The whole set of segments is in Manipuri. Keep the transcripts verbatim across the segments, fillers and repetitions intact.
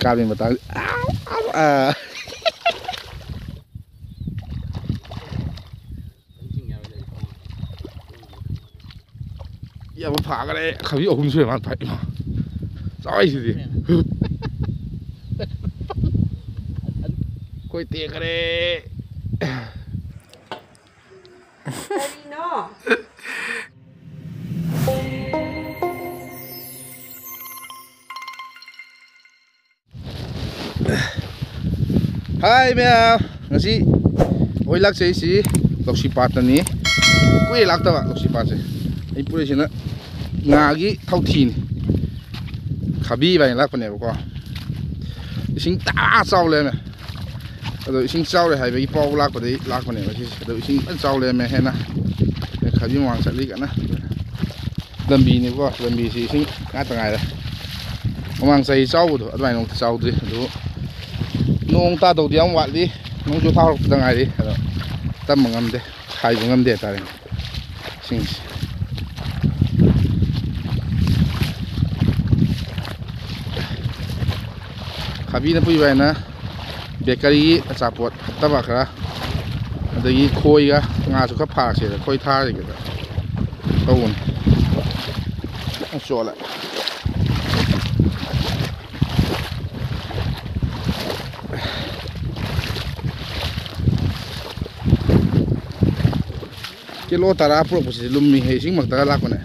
ꯀꯥꯕꯤ ꯃꯇꯥꯡ꯫ ꯑꯥ꯫ ꯌꯥꯝ ꯐꯥꯈꯔꯦ꯫ ꯈꯥꯕꯤ ꯑꯍꯨꯝ ꯁꯨꯔꯦ ꯃꯥꯅ ꯐꯥꯏ꯫ ꯏꯃꯥ꯫ ꯆꯥꯎꯔꯤꯁꯤꯗꯤ꯫ ꯑꯩꯈꯣꯏ ꯇꯦꯛꯈꯔꯦ꯫ ꯀꯔꯤꯅꯣ? ꯍꯥꯏ ꯃꯌꯥꯝ, ꯉꯁꯤ ꯑꯩꯈꯣꯏ ꯂꯥꯛꯆꯩꯁꯤ ꯂꯧꯁꯤ ꯄꯥꯠꯇꯅꯤ꯫ ꯀꯨꯏꯔꯦ ꯂꯥꯛꯇꯕ ꯂꯧꯁꯤ ꯄꯥꯠꯁꯦ꯫ ꯑꯩ ꯄꯨꯔꯛꯏꯁꯤꯅ ꯉꯥꯒꯤ ꯊꯧꯊꯤꯅꯤ꯫ ꯈꯥꯕꯤ ꯏꯕꯥꯅꯤ ꯂꯥꯛꯄꯅꯦꯕꯀꯣ꯫ ꯏꯁꯤꯡ ꯇꯥ ꯆꯥꯎ ꯂꯩꯔꯝꯃꯦ꯫ ꯑꯗꯣ ꯏꯁꯤꯡ ꯆꯥꯎꯔꯦ ꯍꯥꯏꯕꯒꯤ ꯄꯥꯎ ꯂꯥꯛꯄꯗꯒꯤ ꯂꯥꯛꯄꯅꯦꯕ ꯁꯤꯁꯦ꯫ ꯑꯗꯣ ꯏꯁꯤꯡ ꯐꯖꯅ ꯆꯥꯎ ꯂꯩꯔꯝꯃꯦ ꯍꯦꯟꯅ꯫ ꯈꯥꯕꯤ ꯃꯃꯥꯡ ꯆꯠꯂꯤ ꯀꯟꯅ꯫ ꯂꯝꯕꯤꯅꯤꯀꯣ, ꯂꯝꯕꯤꯁꯤ ꯏꯁꯤꯡ ꯉꯥꯛꯇ ꯉꯥꯏꯔꯦ꯫ ꯃꯃꯥꯡ ꯆꯍꯤ ꯆꯥꯎꯕꯗꯣ ꯑꯗꯨꯃꯥꯏꯅ ꯑꯃꯨꯛꯇ ꯆꯥꯎꯗ꯭ꯔꯤ꯫ ꯑꯗꯨ ꯅꯣꯡ ꯇꯥꯗꯧꯗꯤ ꯌꯥꯝ ꯋꯥꯠꯂꯤ꯫ ꯅꯣꯡꯖꯨ ꯊꯥ ꯍꯧꯔꯛꯄꯗ ꯉꯥꯏꯔꯤ꯫ ꯑꯗꯣ ꯇꯝꯕ ꯉꯝꯗꯦ, ꯍꯥꯏꯕ ꯉꯝꯗꯦ ꯍꯥꯏꯇꯥꯔꯦ ꯏꯁꯤꯡꯁꯤ꯫ ꯈꯥꯕꯤꯅ ꯄꯨꯏꯕ ꯍꯥꯏꯅ ꯕꯦꯀꯔꯤꯒꯤ ꯑꯆꯥꯄꯣꯠ ꯐꯠꯇꯕ ꯈꯔ, ꯑꯗꯒꯤ ꯈꯣꯏꯒ ꯉꯥꯁꯨ ꯈꯔ ꯐꯥꯔꯛꯁꯦꯗ ꯈꯣꯏ ꯊꯥꯔꯒꯦꯗ ꯇꯧꯕꯅꯤ꯫ ꯌꯥꯝ ꯆꯣꯠꯂꯦ꯫ ꯀꯤꯂꯣ ꯇꯔꯥ ꯄꯨꯔꯛꯄꯁꯤꯗꯤ ꯂꯨꯝꯃꯤꯍꯦ, ꯏꯁꯤꯡ ꯃꯛꯇꯒ ꯂꯥꯛꯄꯅꯦ꯫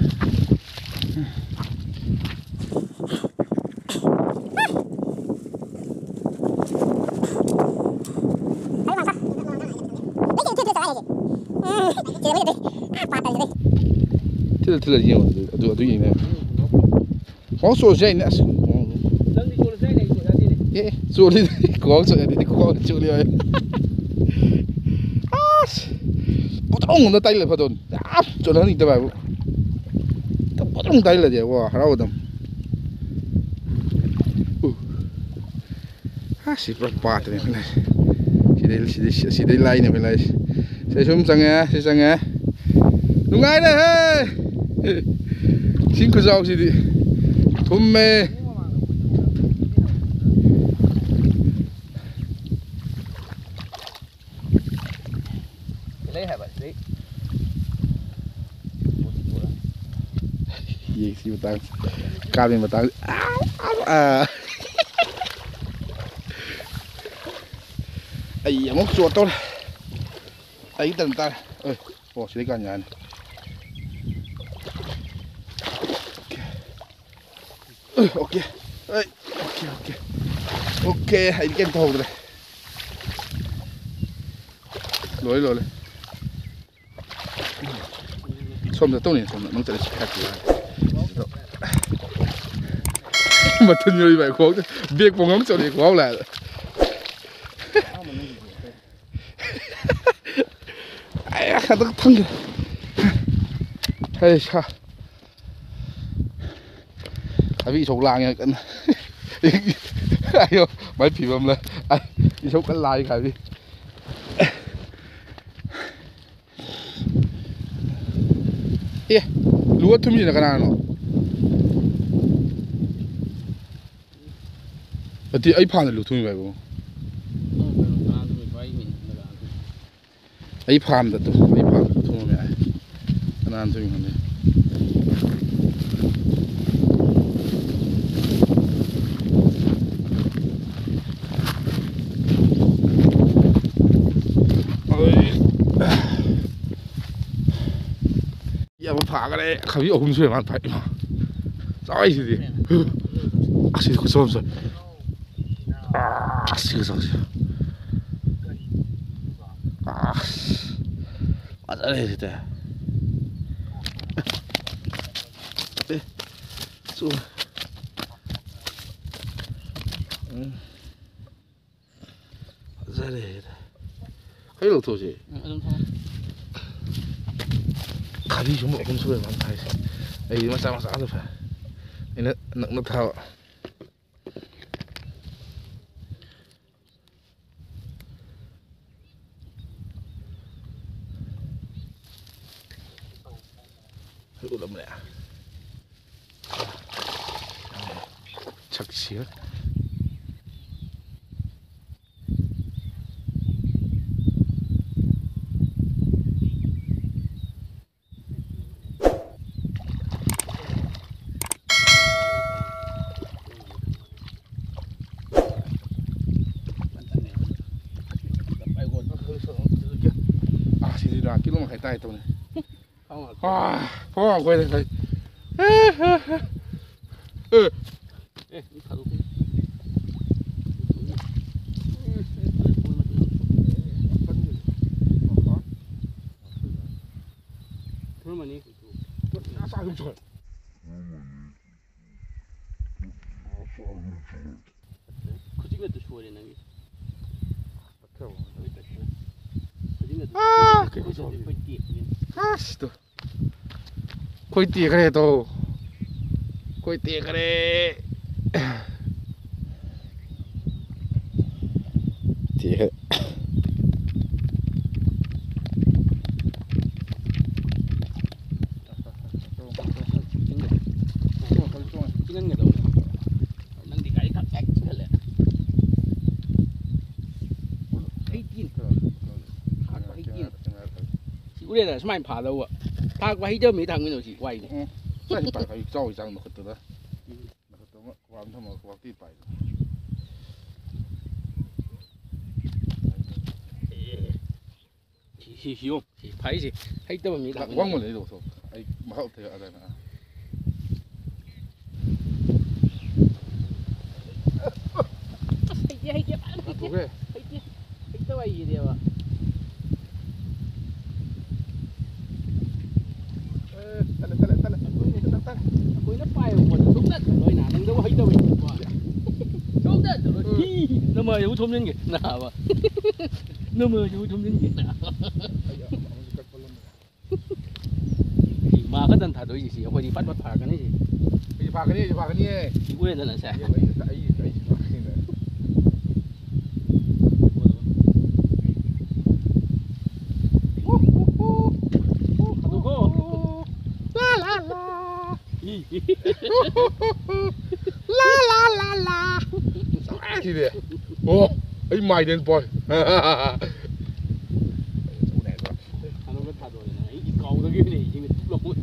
ꯊꯤꯜꯂ ꯊꯤꯜꯂ ꯌꯦꯡꯉꯣ꯫ ꯑꯗꯨ ꯑꯗꯨ ꯌꯦꯡꯉꯦ꯫ ꯈꯣꯡ ꯆꯣꯠꯂꯁꯨ ꯌꯥꯏꯅꯦ ꯑꯁ꯫ ꯅꯪꯗꯤ ꯆꯣꯠꯂꯁꯨ ꯌꯥꯏꯅꯦ, ꯑꯩ ꯆꯣꯠ ꯌꯥꯗꯦꯅꯦ꯫ ꯑꯦ ꯆꯣꯠꯂꯤ꯫ ꯈꯣꯡ ꯆꯣꯠ ꯌꯥꯗꯦ꯫ ꯈꯣꯡ ꯆꯣꯠꯂꯤ ꯍꯥꯏ꯫ ꯑꯁ ꯄꯣꯇ꯭ꯔꯣꯡ ꯑꯝꯗ ꯇꯥꯏꯂ ꯐꯗꯣꯟ꯫ ꯌꯥꯝ ꯆꯣꯠꯍꯟꯅꯤꯡꯗꯕ ꯍꯥꯏꯕꯨ꯫ ꯄꯣꯇ꯭ꯔꯣꯡ ꯇꯥꯏꯂꯗꯤ ꯋꯥ ꯍꯔꯥꯎꯗꯝ꯫ ꯎ꯫ ꯑꯁ ꯁꯤ ꯄꯨꯔꯥ ꯄꯥꯠꯇꯅꯦ ꯑꯩꯈꯣꯏ ꯂꯩꯔꯤꯁꯦ꯫ ꯁꯤꯗꯩ ꯁꯤꯗꯩ ꯁꯤꯗꯩ ꯂꯥꯏꯅꯦ ꯑꯩꯈꯣꯏ ꯂꯥꯏꯁꯦ꯫ ꯁꯤ ꯁꯨꯝ ꯆꯪꯉꯦ, ꯁꯤ ꯆꯪꯉꯦ꯫ ꯅꯨꯡꯉꯥꯏꯔꯦꯍꯦ꯫ ꯏꯁꯤꯡ ꯈꯨꯆꯥꯎꯁꯤꯗꯤ ꯊꯨꯝꯃꯦ꯫ ꯃꯇꯥꯡ, ꯀꯥꯕꯤ ꯃꯇꯥꯡ꯫ ꯑꯥ, ꯑꯥ꯫ ꯑꯩ ꯑꯃꯨꯛ ꯆꯣꯠꯇꯧꯔꯦ꯫ ꯑꯩ ꯇꯟ ꯇꯥꯔꯦ꯫ ꯑꯦ, ꯑꯣ, ꯁꯤꯗꯩ ꯀꯥꯟ ꯌꯥꯅꯤ꯫ ꯑꯣꯀꯦ꯫ ꯑꯩ, ꯑꯣꯀꯦ꯫ Okay, okay. ꯑꯣꯀꯦ, ꯑꯩꯗꯤ ꯀꯩꯝ ꯇꯧꯍꯧꯗ꯭ꯔꯦ꯫ ꯂꯣꯏ, ꯂꯣꯏ꯫ ꯁꯣꯝꯗ ꯇꯧꯅꯤ, ꯁꯣꯝꯗ ꯅꯪ ꯆꯠꯂꯤꯁꯤ ꯈꯔ ꯊꯨꯒꯥꯏ꯫ ꯃꯊꯨꯟ ꯌꯣꯏ ꯚꯥꯏ, ꯈꯣꯡ ꯕꯦꯛ ꯄꯣꯡ ꯑꯃ ꯆꯠꯂꯤ, ꯈꯣꯡ ꯂꯥꯛꯑꯦ꯫ ꯑꯩ ꯍꯟꯗꯛ ꯊꯝꯒꯦ꯫ ꯑꯩ ꯁꯥ-, ꯊꯕꯤ ꯏꯁꯧ ꯂꯥꯡꯉꯦ ꯀꯟꯅ꯫ ꯑꯌꯣ, ꯃꯥꯏ ꯐꯤꯕꯝ ꯂ-, ꯑꯩ ꯏꯁꯧ ꯀꯟꯅ ꯂꯥꯡꯉꯤ ꯈꯥꯕꯤ꯫ ꯑꯦ, ꯂꯨ ꯊꯨꯝꯃꯤꯁꯤꯅ ꯀꯅꯥꯅꯣ? ꯅꯠꯇꯦ, ꯑꯩ ꯐꯥꯝꯗ ꯂꯨ ꯊꯨꯝꯃꯤꯕ ꯍꯥꯏꯕꯨ꯫ ꯑꯩ ꯐꯥꯝꯗ ꯇꯨ, ꯑꯩ ꯐꯥꯝꯗ ꯂꯨ ꯊꯨꯝꯃꯝꯃꯦ ꯍꯥꯏ꯫ ꯀꯅꯥꯅ ꯊꯨꯝꯃꯤ ꯈꯪꯗꯦ꯫ ꯑꯩ꯫ ꯌꯥꯕ ꯐꯥꯈꯔꯦ꯫ ꯈꯥꯕꯤ ꯑꯍꯨꯝ ꯁꯨꯔꯦ ꯃꯥꯅ ꯐꯥꯏ꯫ ꯏꯃꯥ꯫ ꯆꯥꯎꯔꯤꯁꯤꯗꯤ꯫ ꯑꯁꯤꯗꯤ ꯈꯨꯆꯥꯎ ꯑꯃ ꯆꯥꯎ-, ꯑꯁ, ꯁꯤꯒ ꯆꯥꯎꯁꯤ꯫ ꯑꯁ꯫ ꯐꯖꯔꯦ ꯁꯤꯗꯤ꯫ ꯑꯦ꯫ ꯆꯨ-, ꯎꯝ꯫ ꯐꯖꯔꯦ꯫ ꯑꯩ ꯂꯧꯊꯣꯛꯁꯤ꯫ ꯎꯝ, ꯑꯗꯨꯝ ꯊꯝꯃꯣ꯫ ꯈꯥꯕꯤ ꯁꯨꯝꯕ ꯑꯍꯨꯝ ꯁꯨꯔꯦ ꯃꯥꯅ ꯐꯥꯏꯁꯦ꯫ ꯑꯩꯗꯤ ꯃꯆꯥ ꯃꯆꯥꯗ ꯐꯥꯏ꯫ ꯑꯩꯅ ꯅꯛꯅ ꯊꯥꯕ꯫ ꯎꯠꯂꯝꯕꯅꯦ꯫ ꯁꯛꯁꯤꯒ꯫ ꯀꯤꯂꯣ ꯃꯈꯥꯏ ꯇꯥꯏ ꯇꯧꯅꯦ꯫ ꯐꯥꯎ ꯉꯥꯛꯇ꯫ ꯑꯥ, ꯐꯥꯎ ꯉꯥꯛ ꯑꯣꯏꯔꯦ ꯉꯁꯥꯏ꯫ ꯑꯦ, ꯑꯦ, ꯑꯦ꯫ ꯑꯦ, ꯃꯤ ꯊꯥꯗꯣꯛꯀꯦ꯫ ꯐꯨꯔꯝꯃꯅꯤ꯫ ꯈꯨꯖꯤꯛꯅ ꯇꯨ ꯁꯣꯏꯔꯦ ꯅꯪꯒꯤ꯫ ꯈꯨꯖꯤꯛꯅ ꯇꯨ ꯑꯥ, ꯁꯣꯏꯔꯦ꯫ ꯀꯩꯅꯣ ꯇꯧꯔꯦ꯫ ꯑꯩꯈꯣꯏ ꯇꯦꯛꯄꯅꯤꯅ꯫ ꯑꯁ, ꯇꯨ꯫ ꯑꯩꯈꯣꯏ ꯇꯦꯛꯈ꯭ꯔꯦ ꯇꯣ꯫ ꯑꯩꯈꯣꯏ ꯇꯦꯛꯈ꯭ꯔꯦ꯫ ꯇꯦꯛꯈ꯭ꯔꯦ꯫ ꯆꯤꯡꯍꯟꯒꯗꯧꯕꯅꯦ꯫ ꯅꯪꯗꯤ ꯒꯥꯔꯤ ꯈꯛ ꯍꯦꯛ ꯆꯤꯡꯍꯜꯂꯦ꯫ ꯍꯩꯇꯦꯅꯦ꯫ ꯊꯥꯛꯄ ꯍꯩꯇꯦꯅꯦ꯫ ꯁꯤ ꯎꯔꯦꯗꯅ ꯁꯨꯃꯥꯏꯅ ꯐꯥꯗꯧꯕ꯫ ꯊꯥꯛꯄ ꯍꯩꯇꯕ ꯃꯤ ꯊꯥꯛꯃꯤꯟꯅꯧ ꯁꯤ ꯋꯥꯏꯅꯦ꯫ ꯎꯝ꯫ ꯁꯨꯃꯥꯏꯅ ꯄꯥꯏ ꯄꯥꯏ ꯆꯥꯎ ꯆꯥꯡ ꯃꯈꯨꯠꯇꯨꯗ꯫ ꯎꯝ꯫ ꯃꯈꯨꯠꯇꯨ ꯑꯃ ꯈꯨꯕꯥꯛ ꯊꯝꯃꯒ ꯈꯨꯕꯥꯛꯇꯤ ꯄꯥꯏ꯫ ꯁꯤ, ꯁꯤ, ꯁꯤ ꯌꯦꯡꯉꯨ꯫ ꯁꯤ ꯐꯥꯏꯁꯦ ꯍꯩꯇꯕ ꯃꯤ ꯂꯥꯛ ꯂꯥꯛꯃꯤꯟꯅ-꯫ ꯋꯥꯡꯃ ꯂꯩꯗꯧ ꯁꯣ꯫ ꯑꯩ ꯃꯍꯥꯎ ꯊꯣꯛꯑꯦ ꯑꯗꯨꯅ꯫ ꯑꯁ, ꯍꯩꯇꯦ, ꯍꯩꯇꯦ, ꯐꯖꯅ ꯍꯩꯇꯦ꯫ ꯂꯥꯊꯣꯛꯈ꯭ꯔꯦ꯫ ꯍꯩꯇꯦ, ꯍꯩꯇꯕ ꯍꯩꯇꯦꯕ꯫ ꯑꯦ, ꯇꯜꯂꯦ, ꯇꯜꯂꯦ, ꯇꯜꯂꯦ꯫ ꯑꯩꯈꯣꯏꯅ, ꯑꯩꯈꯣꯏꯅ ꯄꯥꯏꯕ ꯄꯣꯠꯇꯣ ꯁꯨꯡꯆꯠ ꯆꯠꯂꯣꯏꯅ, ꯅꯪꯗꯕꯨ ꯍꯩꯇꯕꯩꯅꯤꯀꯣ꯫ ꯁꯨꯡꯆꯠ ꯆꯠꯂꯣꯏ꯫ ꯎꯝ꯫ ꯐꯤ, ꯅꯃꯥꯏꯗꯨ ꯊꯣꯝꯖꯤꯟꯒꯦ, ꯅꯥꯕ꯫ ꯅꯃꯥꯏꯗꯨ ꯊꯣꯝꯖꯤꯟꯒꯦ, ꯅꯥꯕ꯫ ꯑꯩ ꯑꯃꯨꯛ ꯀꯛꯄ ꯂꯝꯗ꯫ ꯁꯤ ꯃꯥ ꯈꯛꯇꯪ ꯊꯥꯗꯣꯛꯏꯁꯤ, ꯁꯤ ꯑꯩꯈꯣꯏꯗꯤ ꯐꯠ ꯐꯠ ꯐꯥꯔꯛꯀꯅꯤ ꯁꯤ꯫ ꯑꯩꯗꯤ ꯐꯥꯔꯛꯀꯅꯤ, ꯑꯩꯗꯤ ꯐꯥꯔꯛꯀꯅꯤꯌꯦ꯫ ꯁꯤ ꯎꯔꯦꯗꯅ ꯁꯦ꯫ ꯑꯩ, ꯑꯩ, ꯑꯩ, ꯑꯩ ꯐꯥꯔꯛꯀꯅꯤꯗ꯫ ꯊꯥꯗꯣꯛꯈꯣ꯫ ꯂꯥ, ꯂꯥ, ꯂꯥ꯫ ꯏ꯫ ꯂꯥ, ꯂꯥ, ꯂꯥ, ꯂꯥ꯫ ꯆꯥꯎꯔꯦ ꯁꯤꯗꯤ꯫ ꯑꯣ, ꯑꯩ ꯃꯥꯏꯗꯩ ꯄꯣꯏ꯫ ꯍꯥꯟꯅꯒ ꯊꯥꯗꯣꯛꯑꯦꯅ ꯑꯩ ꯀꯥꯎꯗꯒꯤꯕꯅꯦ ꯏꯁꯤꯡꯗ ꯇꯨꯞꯂꯝꯃꯣꯏ꯫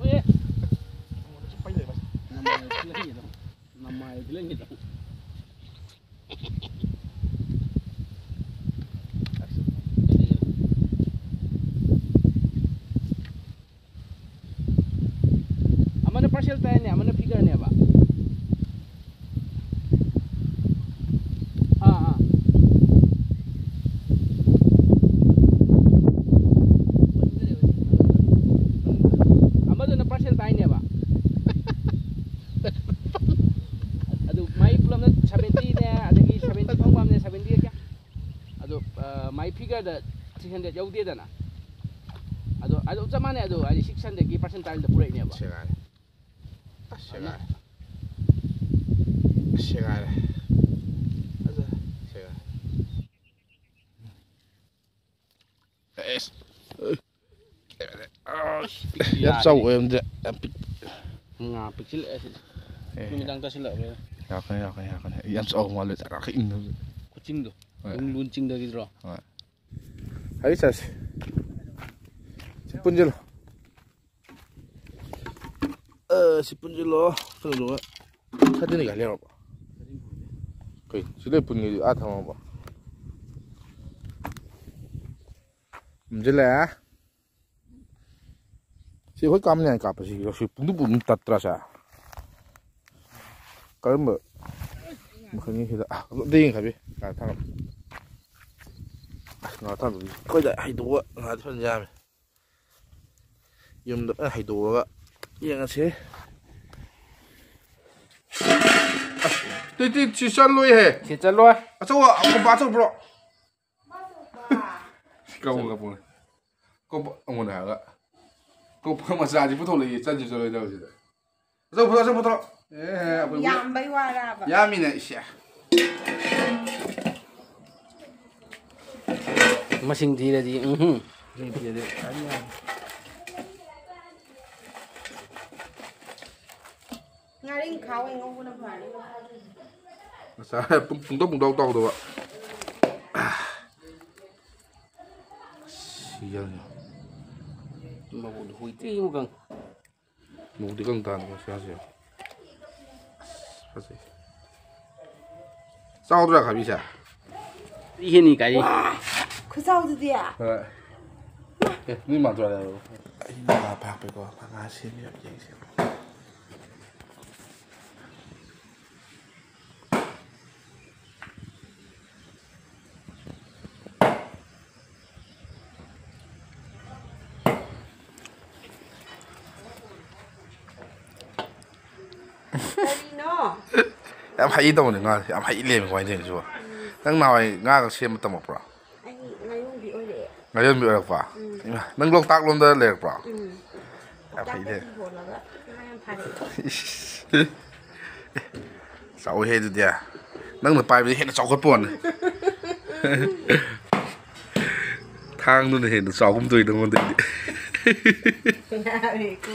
ꯑꯦ꯫ ꯅꯃꯥꯏ ꯐꯤꯂꯝꯒꯤꯗꯣ꯫ ꯅꯃꯥꯏ ꯐꯤꯂꯝꯒꯤꯗꯣ꯫ ꯑꯃꯅ ꯄꯥꯔꯁꯦꯜ ꯇꯥꯏꯅꯦ, ꯑꯃꯅ ꯐꯤꯒꯔꯅꯦꯕ꯫ ꯑꯥ, ꯑꯥ꯫ ꯑꯃꯗꯨꯅ ꯄꯥꯔꯁꯦꯜ ꯇꯥꯏꯅꯦꯕ꯫ ꯑꯗꯨ ꯃꯥꯏ ꯄꯨꯂꯞꯅ ꯁꯚꯦꯟꯇꯤꯅꯦ, ꯑꯗꯒꯤ ꯁꯚꯦꯟꯇꯤ ꯐꯪꯕ ꯑꯃꯅꯦ, ꯁꯚꯦꯟꯇꯤꯒ ꯀꯌꯥ? ꯑꯗꯣ, ꯑ, ꯃꯥꯏ ꯐꯤꯒꯔꯗ ꯊ꯭ꯔꯤ ꯍꯟꯗ꯭ꯔꯦꯗ ꯌꯧꯗꯦꯗꯅ꯫ ꯑꯗꯣ, ꯑꯗꯨ ꯆꯞ ꯃꯥꯟꯅꯩ꯫ ꯑꯗꯣ ꯍꯥꯏꯗꯤ ꯁꯤꯛꯁ ꯍꯟꯗ꯭ꯔꯦꯗꯀꯤ ꯄꯥꯔꯁꯦꯟꯇꯥꯏꯜꯗ ꯄꯨꯔꯛꯏꯅꯦꯕ꯫ ꯁꯦꯒꯥꯏꯔꯦ꯫ ꯑꯁ, ꯁꯦꯒꯥꯏꯔꯦ꯫ ꯑꯁ, ꯁꯦꯒꯥꯏꯔꯦ꯫ ꯐꯖꯔꯦ꯫ ꯁꯦꯒꯥꯏꯔꯦ꯫ ꯑꯦꯁ꯫ ꯑꯁ, ꯄꯤꯛ ꯌꯥꯝ ꯌꯥꯔꯦ꯫ ꯆꯥꯎꯕ ꯑꯣꯏꯔꯝꯗ꯭ꯔꯦ꯫ ꯌꯥꯝ ꯄꯤꯛ-꯫ ꯉꯥ ꯄꯤꯛꯁꯤꯜꯂꯛꯑꯦ ꯁꯤꯗꯤ꯫ ꯑꯦ꯫ ꯅꯨꯃꯤꯗꯥꯡ ꯇꯥꯁꯤꯜꯂꯛꯑꯕꯅꯤꯅ꯫ ꯌꯥꯔꯛꯀꯅꯤ, ꯌꯥꯔꯛꯀꯅꯤ, ꯌꯥꯔꯛꯀꯅꯤ꯫ ꯌꯥꯝ ꯆꯥꯎꯕ ꯃꯥꯜꯂꯦ, ꯆꯔꯥꯛꯀ ꯏꯟꯕꯗꯨ꯫ ꯈꯨꯆꯤꯡꯗꯣ꯫ ꯍꯣꯏ꯫ ꯂꯨꯟ ꯂꯨꯟ ꯆꯤꯡꯗꯒꯤꯗ꯭ꯔꯣ? ꯍꯣꯏ꯫ ꯍꯥꯏ ꯆꯠꯁꯤ꯫ ꯁꯤ ꯄꯨꯟꯁꯤꯜꯂꯣ꯫ ꯑ, ꯁꯤ ꯄꯨꯟꯁꯤꯜꯂꯣ꯫ ꯀꯩꯅꯣꯗꯨꯒ꯫ ꯁꯥꯇꯤꯟꯗꯤ ꯀꯥꯏ ꯂꯩꯔꯕ? ꯀꯩ? ꯁꯤ ꯂꯣꯏ ꯄꯨꯟꯒ꯭ꯔꯗꯤ ꯑꯥ ꯊꯝꯃꯕ? ꯄꯨꯟꯁꯤꯜꯂꯦ꯫ ꯁꯤ ꯑꯩꯈꯣꯏ ꯀꯥ ꯃꯌꯥꯏ ꯀꯥꯞꯄꯁꯤ ꯁꯤ ꯄꯨꯡꯇꯨ ꯄꯨꯡꯇꯨ ꯇꯠꯇ꯭ꯔꯥ ꯁꯦ? ꯀꯔꯝꯕ ꯃꯈꯜꯒꯤ ꯍꯤꯗꯥꯛ? ꯑꯝꯇ ꯌꯦꯡꯈꯠꯄꯤ꯫ ꯉꯥ ꯊꯝꯃꯝ-, ꯑꯁ, ꯉꯥ ꯊꯝꯃꯝꯕꯤ ꯑꯩꯈꯣꯏꯗ ꯍꯩꯗꯣꯛꯑꯒ ꯉꯥꯗꯤ ꯐꯖꯅ ꯌꯥꯝꯃꯤ꯫ ꯌꯨꯝꯗ ꯐꯖꯅ ꯍꯩꯗꯣꯛꯑꯒ ꯌꯦꯡꯉꯁꯤ꯫ ꯑꯁ, ꯇꯨꯏ, ꯇꯨꯏ, ꯁꯤ ꯆꯠꯂꯣꯏꯍꯦ꯫ ꯁꯤ ꯆꯠꯂꯣꯏ꯫ ꯑꯆꯧꯕ, ꯑꯀꯨꯞꯄ ꯑꯆꯧꯕ꯭ꯔꯣ? ꯀꯧꯕ ꯀꯧꯕꯅꯦ꯫ ꯀꯧꯕ ꯑꯩꯉꯣꯟꯗ ꯍꯥꯏꯔꯒ꯫ ꯀꯧꯕ ꯃꯆꯥꯁꯤ ꯄꯨꯊꯣꯛꯂꯛꯏ, ꯆꯠꯁꯤ ꯆꯠꯂꯣꯏꯗꯕꯁꯤꯗ꯫ ꯑꯆꯧꯕ ꯄꯨꯊꯣꯛ, ꯑꯆꯧꯕ ꯄꯨꯊꯣꯛ꯫ ꯑꯦ, ꯑꯩꯈꯣꯏ ꯌꯥꯝꯕꯩ ꯋꯥꯔꯕ? ꯌꯥꯝꯃꯤꯅꯦ, ꯏꯁꯦ꯫ ꯃꯁꯤꯡ ꯊꯤꯔꯗꯤ, ꯎꯝꯍꯨꯝ꯫ ꯃꯁꯤꯡ ꯊꯤꯔꯗꯤ ꯌꯥꯝ ꯌꯥꯝꯃꯤ꯫ ꯉꯥꯔꯤꯡꯈꯥ ꯑꯣꯏ ꯉꯧꯕꯅ ꯐꯔꯅꯤ꯫ ꯉꯁꯥꯏ ꯄꯨꯡ-, ꯄꯨꯡꯇꯧ ꯄꯨꯡꯇꯧ ꯇꯧꯗꯕ꯫ ꯁꯤ ꯌꯥꯝ ꯌꯥꯝ꯫ ꯃꯕꯨꯛ ꯍꯨꯏꯇ꯭ꯔꯤ ꯑꯃꯈꯛ꯫ ꯃꯨꯗꯤ ꯀꯪ ꯇꯥꯅꯤ ꯉꯁꯤ ꯉꯁꯤ꯫ ꯑꯁ, ꯐꯖꯩ꯫ ꯆꯥꯎꯗ꯭ꯔꯥ ꯈꯥꯕꯤꯁꯦ? ꯏꯍꯦꯟꯅꯤ ꯀꯥꯏ꯫ ꯈꯨꯆꯥꯎꯗꯨꯗꯤ꯫ ꯍꯣꯏ꯫ ꯑꯦ, ꯅꯣꯏ ꯃꯥ ꯆꯥꯔꯦ ꯍꯥꯏꯔꯣ? ꯑꯩ ꯃꯉꯥ ꯐꯥꯛꯄꯩꯀꯣ, ꯃꯉꯥ ꯁꯦꯝꯃꯦꯕ, ꯌꯦꯡꯁꯦ꯫ ꯀꯔꯤꯅꯣ? ꯌꯥꯝ ꯍꯩ ꯇꯧꯕꯅꯦ ꯉꯥꯁꯦ, ꯌꯥꯝ ꯍꯩ ꯂꯩꯔꯝꯃꯦ ꯀꯃꯥꯏꯅ ꯇꯧꯔꯤꯅꯣ ꯁꯤꯕꯣ? ꯅꯪ ꯅꯍꯥꯟꯋꯥꯏ ꯉꯥꯒ ꯁꯦꯝꯕ ꯇꯝꯃꯛꯄ꯭ꯔꯣ? ꯑꯩ ꯉꯥꯌꯣꯟꯕꯤ ꯑꯣꯏꯔꯛꯑꯦ꯫ ꯉꯥꯌꯣꯟꯕꯤ ꯑꯣꯏꯔꯛꯄ? ꯎꯝ꯫ ꯏꯃꯥ, ꯅꯪ ꯂꯣꯛꯇꯥꯛ ꯂꯣꯝꯗ ꯂꯩꯔꯛꯄ꯭ꯔꯣ? ꯎꯝ꯫ ꯌꯥꯝ ꯂꯣꯛꯇꯥꯛꯇ ꯍꯩꯅꯦ꯫ ꯐꯤ ꯍꯣꯜꯂꯒ ꯉꯥ ꯌꯥꯝ ꯐꯥꯔꯛꯑꯦ꯫ ꯏꯁ꯫ ꯆꯥꯎꯋꯤꯍꯦ ꯑꯗꯨꯗꯤ꯫ ꯅꯪꯅ ꯄꯥꯏꯕꯗꯤ ꯍꯦꯟꯅ ꯆꯥꯎꯈꯠꯄ ꯋꯥꯅꯤ꯫ ꯊꯥꯡꯗꯨꯅ ꯍꯦꯟꯅ ꯆꯥꯎꯒꯨꯝ ꯇꯧꯏ ꯅꯉꯣꯟꯗꯩꯗꯤ꯫ ꯌꯥꯔꯦꯀꯣ꯫